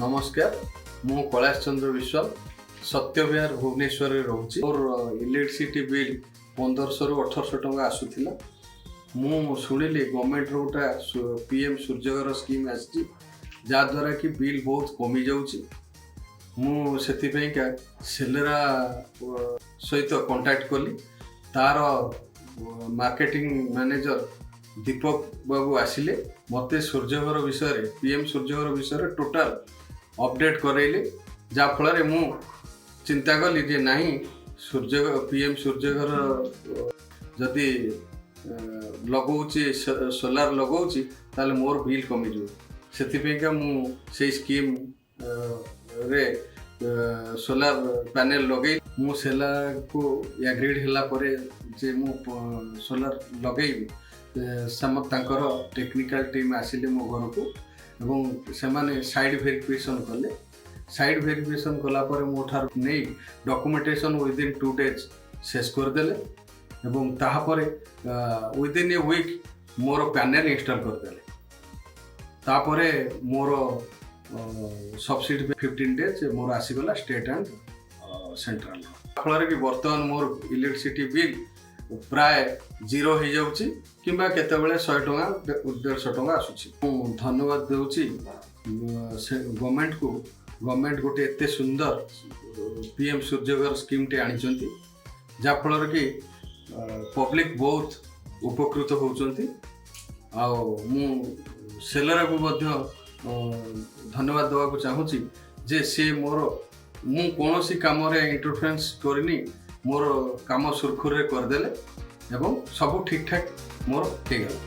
ନମସ୍କାର, ମୁଁ କୈଳାସ ଚନ୍ଦ୍ର ବିଶ୍ୱାଳ, ସତ୍ୟବିହାର, ଭୁବନେଶ୍ୱରରେ ରହୁଛି। ମୋର ଇଲେକ୍ଟ୍ରିସିଟି ବିଲ୍ 1500ରୁ 1800 ଟଙ୍କା ଆସୁଥିଲା। ମୁଁ ଶୁଣିଲି ଗଭର୍ଣ୍ଣମେଣ୍ଟର ଗୋଟେ ପିଏମ୍ ସୂର୍ଯ୍ୟଘର ସ୍କିମ୍ ଆସିଛି, ଯାହାଦ୍ୱାରା କି ବିଲ୍ ବହୁତ କମିଯାଉଛି। ମୁଁ ସେଥିପାଇଁକା ସେଲେରା ସହିତ କଣ୍ଟାକ୍ଟ କଲି। ତାର ମାର୍କେଟିଂ ମ୍ୟାନେଜର ଦୀପକ ବାବୁ ଆସିଲେ, ମୋତେ ସୂର୍ଯ୍ୟଘର ବିଷୟରେ, ପିଏମ୍ ସୂର୍ଯ୍ୟଘର ବିଷୟରେ ଟୋଟାଲ ଅପଡେଟ୍ କରାଇଲେ, ଯାହାଫଳରେ ମୁଁ ଚିନ୍ତା କଲି ଯେ ନାହିଁ, ପିଏମ୍ ସୂର୍ଯ୍ୟଘର ଯଦି ଲଗାଉଛି, ସୋଲାର ଲଗାଉଛି, ତାହେଲେ ମୋର ବିଲ୍ କମିଯିବ। ସେଥିପାଇଁକା ମୁଁ ସେଇ ସ୍କିମ୍ ରେ ସୋଲାର ପ୍ୟାନେଲ ଲଗେଇ ମୁଁ ସେଲାକୁ ଆଗ୍ରିଡ୍ ହେଲା ପରେ ଯେ ମୁଁ ସୋଲାର ଲଗେଇବି, ତାଙ୍କର ଟେକ୍ନିକାଲ ଟିମ୍ ଆସିଲେ ମୋ ଘରକୁ ଏବଂ ସେମାନେ ସାଇଟ୍ ଭେରିଫିକେସନ୍ କଲେ। ସାଇଟ୍ ଭେରିଫିକେସନ୍ କଲା ପରେ ମୋ ଠାରୁ ନେଇ ଡକୁମେଣ୍ଟେସନ୍ ୱିଦିନ୍ 2 ଡେଜ୍ ଶେଷ କରିଦେଲେ ଏବଂ ତାହାପରେ ୱିଦିନ୍ ଏ ୱିକ୍ ମୋର ପ୍ୟାନେଲ୍ ଇନଷ୍ଟଲ୍ କରିଦେଲେ। ତାପରେ ମୋର ସବସିଡ଼ି 15 ଡେଜ୍ ମୋର ଆସିଗଲା ଷ୍ଟେଟ୍ ଆଣ୍ଡ ସେଣ୍ଟ୍ରାଲ, ଫଳରେ କି ବର୍ତ୍ତମାନ ମୋର ଇଲେକ୍ଟ୍ରିସିଟି ବିଲ୍ ପ୍ରାୟ ଜିରୋ ହେଇଯାଉଛି କିମ୍ବା କେତେବେଳେ 100 ଟଙ୍କା, 150 ଟଙ୍କା ଆସୁଛି। ମୁଁ ଧନ୍ୟବାଦ ଦେଉଛି ସେ ଗଭର୍ଣ୍ଣମେଣ୍ଟକୁ। ଗଭର୍ଣ୍ଣମେଣ୍ଟ ଗୋଟେ ଏତେ ସୁନ୍ଦର ପିଏମ୍ ସୂର୍ଯ୍ୟଘର ସ୍କିମ୍ଟି ଆଣିଛନ୍ତି, ଯାହାଫଳରେ କି ପବ୍ଲିକ ବହୁତ ଉପକୃତ ହେଉଛନ୍ତି। ଆଉ ମୁଁ ସେଲରାକୁ ମଧ୍ୟ ଧନ୍ୟବାଦ ଦେବାକୁ ଚାହୁଁଛି ଯେ ସିଏ ମୋର, ମୁଁ କୌଣସି କାମରେ ଇଣ୍ଟରଫେରେନ୍ସ କରିନି, ମୋର କାମ ସୁରୁଖୁରୁରେ କରିଦେଲେ ଏବଂ ସବୁ ଠିକ୍ଠାକ୍ ମୋର ହେଇଗଲା।